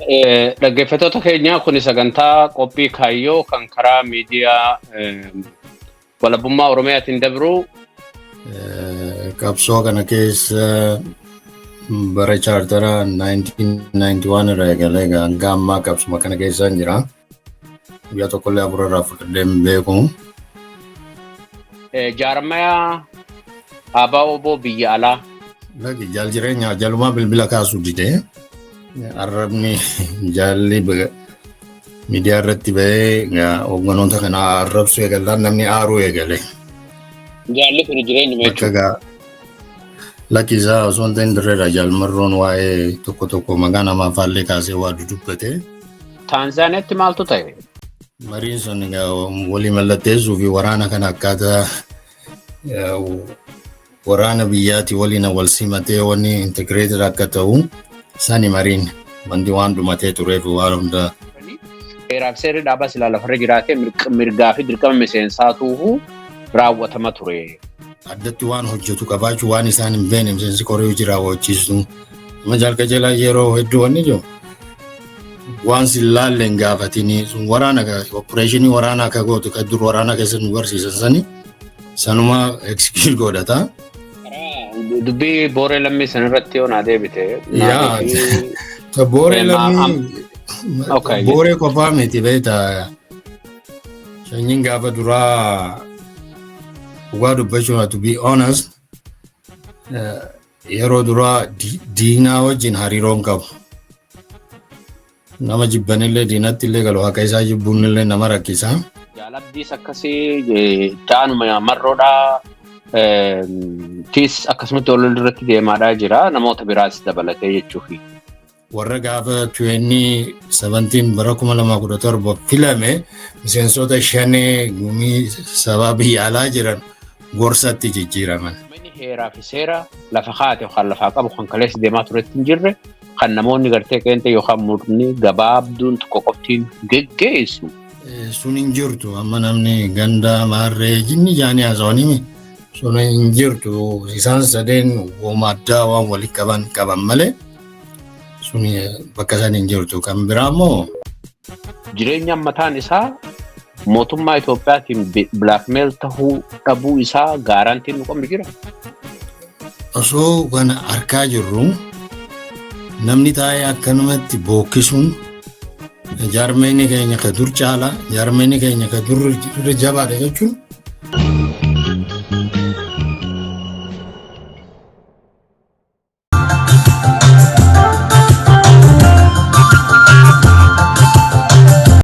Dhaggeeffattoota keenya, kun sagantaa qophii kaayyoo kan karaa miidiyaa walabummaa Oromiyaatiin dabru. Qabsoo kana keessa bara chaartara 1991 irraa eegalee hanga ammaa qabsuma kana keessa jira. Guyyaa tokkollee afur irraa fudhadhee hin beeku. Jaarmaya ABO biyya alaa. Laki, jaal Jireenya jalumaa bilbila kaasuu didee, arrabni jaalli miidiyaa irratti bahee hoogganoota kana arrabsuu eegallaan namni aaruu eegale. Jaalli kun Jireenya Bakka jechuudha. Gaa lakki isaa osoo hin ta'in dirreedha, jaalmarroon waa'ee tokko tokko maqaa namaa faallee kaasee waa dudubbate. Taanzaaniyaatti maaltu ta'e? Mariin sun egaa walii mallatteessuu fi waraana kana akkaataa waraana biyyaati waliin wal simatee wanni integrated akka ta'u sani. Mariin wanti waan dhumatee tureef waan hunda. Heeraaf seerri dhaabaa silaa lafarra jiraatee mirgaa fi dirqama miseensaatuufu raawwatama ture. Addatti waan hojjetu qabaachuu, waan isaan hin beekne miseensi koree hojii raawwachiisu. Amma jaal Qajeelaa yeroo hedduu wanni jiru waan sin laalle hin gaafatinii, sun waraana operation waraanaa akka gootu kan dur waraana keessa nu barsiisan sani sanuma execute godhata. Dubbii Booree Lammii san irratti yoo naa deebite. Yaa, Booree Lammii Booree qofaa miti, beektaa, sanyiin gaafa duraa, dhugaa dubbachuun, to be honest, yeroo duraa diinaa wajjin hariiroon qabu. Nama jibbanillee diinatti illee galu, haqa isaa jibbuunillee nama rakkisa. Jaalabdiis akkasii ta'anuma marroodhaa tiis akkasumatti wal irratti deemaadhaa jira, namoota biraas dabalatee jechuufi. Warra gaafa 2017, bara 2017 filame, miseensota shanee Gumii Sabaa biyya alaa jiran gorsatti jijjiiraman. Manni heeraa fi seera lafa kaate yookaan lafaa qabu kan kaleessa deemaa turetti hin jirre, kan namoonni gartee qeenxee yookaan murni gabaabduun tokko qoftiin geggeessu. Sun hin jirtu. Amma namni ganda maarree jinni jaanii haasawanii sun hin jirtu. Isaan sadeen wooma addaa waan walitti qaban qaban malee sun bakka san hin jirtu. Kan biraa immoo Jireenyaan mataan isaa mootummaa Itoophiyaatiin blackmail tahuu dhabuu isaa guarantee-n nu qabnu jira. Osoo kana arkaa jirru namni taa'ee akkanumatti bookkisuun, jaarmeenyi keenya ka dur caala, jaarmeenyi keenya ka dur irra jabaadha jechuun.